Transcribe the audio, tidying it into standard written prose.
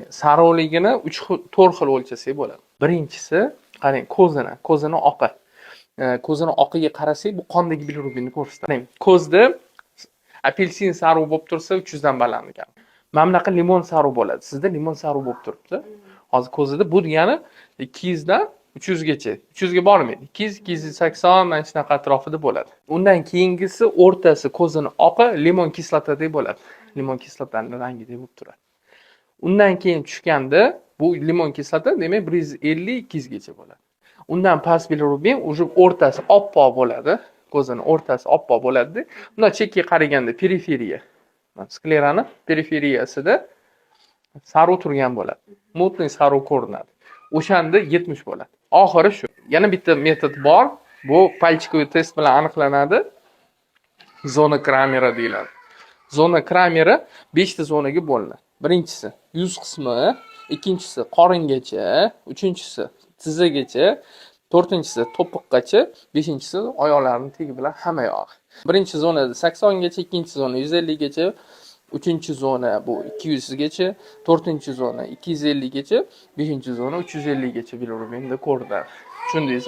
Sariqligini uch xil, to'rt xil o'lchasak bo'ladi. Birinchisi, qarang, ko'zini oqi. Ko'zini oqiga qarasak, bu qondagi bilirubinni ko'rsatadi. Qarang, ko'zda apelsin sariq bo'lib tursa, 300 dan baland ekan. Mana bunaqa limon sariq bo'ladi. Sizda limon sariq bo'lib turibdi. Hozir ko'zida bu degani 200 dan 300 gacha. 300 ga bormaydi. 200, 280, mana shunaqa atrofida bo'ladi. Undan keyingisi o'rtasi, ko'zini oqi limon kislotadek bo'ladi. Limon kislotani rangidek bo'lib turadi. Undan keyin tushganda bu limon kislota, demak, 150, 200 gacha bo'ladi. Undan past bilirubin уже o'rtasi oppoq bo'ladi. Ko'zini o'rtasi oppoq bo'ladi. Bundan chekkaga qaraganda periferiya. Sklerani periferiyasida sariq turgan bo'ladi. Мутный sariq ko'rinadi. O'shanda 70 bo'ladi. Oxiri shu. Yana bitta metod bor. Bu пальчиковый test bilan aniqlanadi. Зона Крамера deyiladi. Зона Крамера 5 ta zonaga bo'linadi. Birinchisi yuz qismi, ikkinchisi qoringacha, uchinchisi tizzagacha, to'rtinchisi to'piqqacha, beshinchisi oyoqlarning tegi bilan hamma yog'i. Birinchi zonada 80 gacha, ikkinchi zona 150 gacha, uchinchi zona bu 200 gacha, to'rtinchi zona 250 gacha, beshinchi zona 350 gacha bilirubinda ko'rinadi. Tushundingiz?